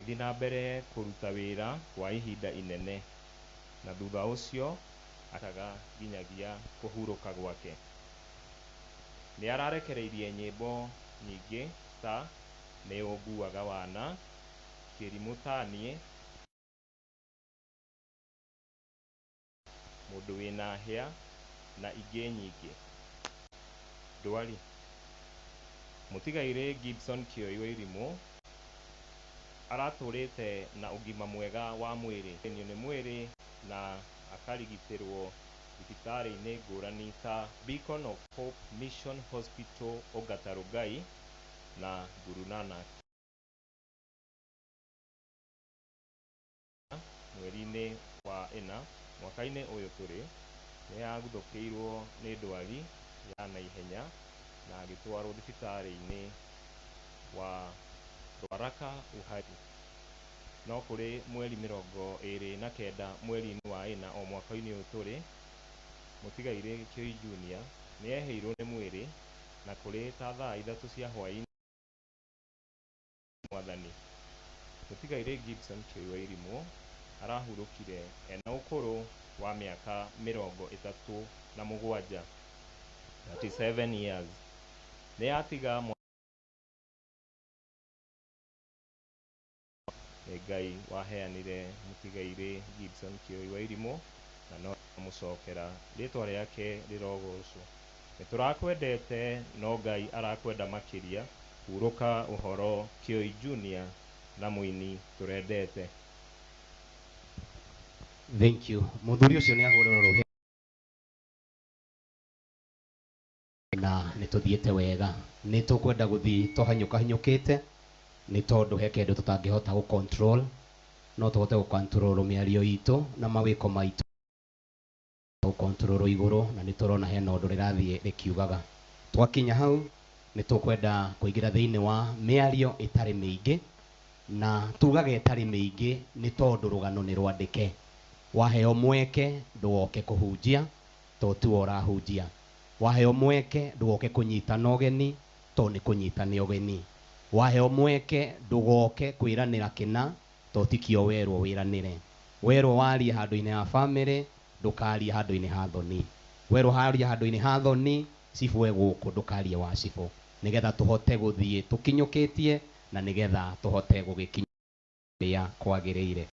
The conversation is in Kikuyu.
Agĩthiĩ na mbere kũruta wĩra kwa ihinda inene, na thutha ũcio akĩrutaga nginyagia kũhurũka gwake. Nĩ ararekereirie nyĩmbo nyingĩ ta Nĩ Ũnguaga Wana, Kĩrimũ Ta Niĩ, Mũndũ Wĩna Hĩa na ingĩ nyingĩ. Ndwari. Mũtigairĩ Gibson Kĩoi Wairimu aratũrĩte na ũgima mwega wa mwĩrĩ nĩ mwĩrĩ na akarigitĩrwo thibitarĩ-inĩ ngũrani ta Beacon of Hope Mission Hospital Ongata Rongai na Guru Nanak. Mweri-inĩ wa ĩna mwaka-inĩ ũyũ tũrĩ, nĩ aguthũkĩirwo nĩ ndwari ya naihenya na agĩtwarwo thibitarĩ-inĩ wa Ruaraka Uhai. No kũrĩ mweri 29 mweri-inĩ wa ĩna o mwaka-inĩ ũyũ tũrĩ, mũtigairĩ Kĩoi Junior nĩ ehĩirwo nĩ mwĩrĩ na kũrĩ ta thaa 3 cia hwaĩ-inĩ Mwathani. Mũtigairĩ Gibson Kĩoi Wairimu arahurũkire ena ũkũrũ wa mĩaka 37, 37 years. Nĩ atiga Nĩ Ngai waheanire mũtigairĩ Gibson Kĩoi Wairimu na no mũcokera rĩtwa rĩake rĩrogocwo. Nĩ tũrakwendete no Ngai arakwenda makĩria. Hurũka ũhoro Kĩoi Junior na mũini tũrendete. Thank you. Mũthuri ũcio nĩ ahũrĩrwo rũhĩ na nĩ tũthiĩte wega. Nĩ tũkwenda gũthiĩ tũhanyũkahanyũkĩte nĩ tondũ he kĩndũ tũtangĩhota gũ control, no tũhote gũ control mĩario itũ na mawĩko maitũ gũ control igũrũ, na nĩ tũrona hena ũndũ rĩrathiĩ rĩkiugaga. Twakinya hau nĩ tũkwenda kũingĩra thĩinĩ wa mĩario ĩtarĩ mĩingĩ, na tugaga ĩtarĩ mĩingĩ nĩ tondũ rũgano nĩ rwandĩke. Waheo mweke ndũgoke kũhunjia to tiwe ũrahunjia. Waheo mweke ndũgoke kũnyitana ũgeni to nĩ kũnyitana ũgeni. Waheo mweke ndũgoke kwĩranĩra kĩna to tikĩo werwo wĩranĩre. Werwo warie handũ-inĩ ha famĩlĩ ndũkarie handũ-inĩ ha thoni. Werwo haria handũ-inĩ ha thoni cibũ e gũkũ ndũkarie wa cibũ, nĩgetha tũhote gũthiĩ tũkinyũkĩtie na nĩgetha tũhote gũgĩkinya ũrĩa kwagĩrĩire.